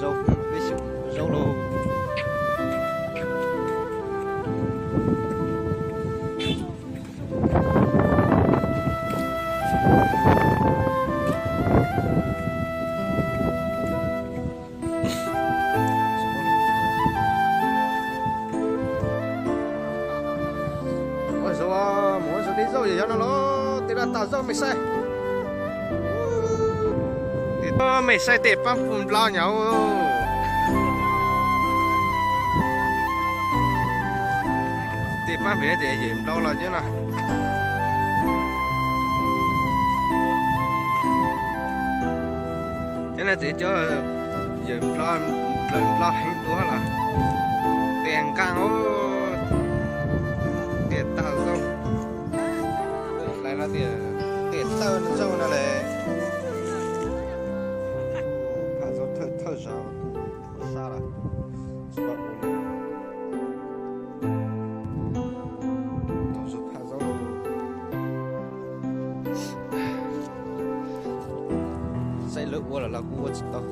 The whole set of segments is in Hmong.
Zaub, peb xyum zaub lauj. Ua zaub, mus ua zaub dib zaub yog no los tej dab tas zaub mej saib. Mej saib tej paab pug nplo nyom. Tej paab pem tes yawm nplo los cov no. Cov no tes cov yawm nplo, plaws nplo heev dua los. Tej nqaa, tej tas zaub. Lawv tias tej tawj zaub no le. Phaj zaub thawj thawj zaub sab los. Tau zoo phaj zaub. Saib lawv ua los los kuv ua tsis tau.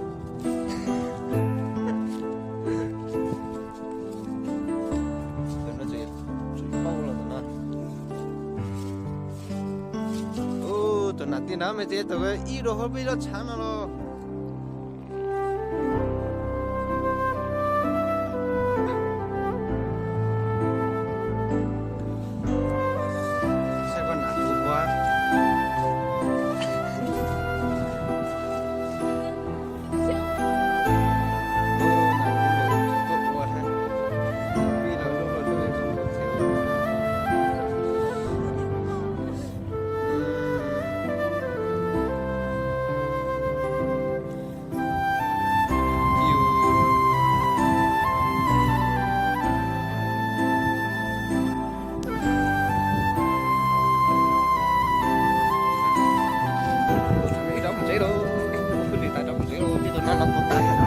Tus no tseem paub los tus no. Tus nam tij na mej txiv, tus ib rau hauv peb zaub tshav no los. Saib koj nam tus ua. Rov mus tsev lauj, kuv lim tais rov mus tsev lauj, tib tug no los kuv tas.